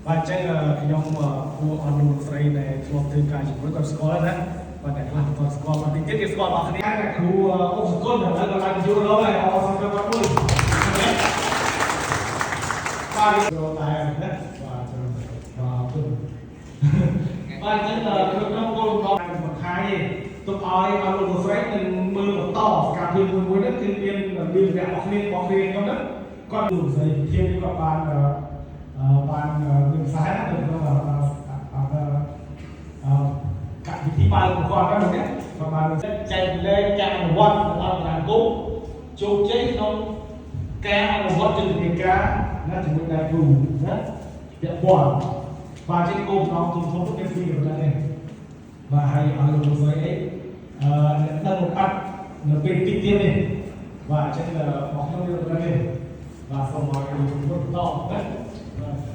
បាទអញ្ចឹងខ្ញុំពួកអស់លោកស្រីដែលធ្លាប់ធ្វើការជាមួយគាត់ស្គាល់ណាបាទតែខ្លះគាត់ស្គាល់បាទតិចទៀតគេស្គាល់អស់គ្នាអ្នកគ្រូអុកសគុលឥឡូវគាត់ឡើងយល់ដល់ហើយអរសូមគាត់មួយបាទចូលដែរណាបាទចូលបាទអរគុណបាទអញ្ចឹងក្នុងគោលបំណងបន្ថែមទុកឲ្យអស់លោកស្រីនឹងមើលបន្តសកម្មភាពមួយមួយហ្នឹងគឺមានមានវគ្គរបស់គ្នារបស់គ្នាខ្ញុំហ្នឹងគាត់លោកស្រីធានគាត់បានបានមានខ្សែនៅក្នុងកម្មវិធីបើករបស់គាត់ហ្នឹងណាគាត់បានចែករំលែកការអនុវត្តរបស់អន្តរាគមន៍ជោគជ័យក្នុងការអនុវត្តយុទ្ធនាការណាជាមួយដៃគូណាពាក់ព័ន្ធបាទជាគោលបំណងធំធំមានពីរប៉ុណ្ណឹងឯងបាទហើយឲ្យលោកស្រីអីអ្នកដឹងលម្អិតនៅពេលតិចទៀតនេះបាទអញ្ចឹងរបស់ខ្ញុំមានប៉ុណ្ណឹងទេបាទសូមឲ្យលោកបន្តណាបាទ។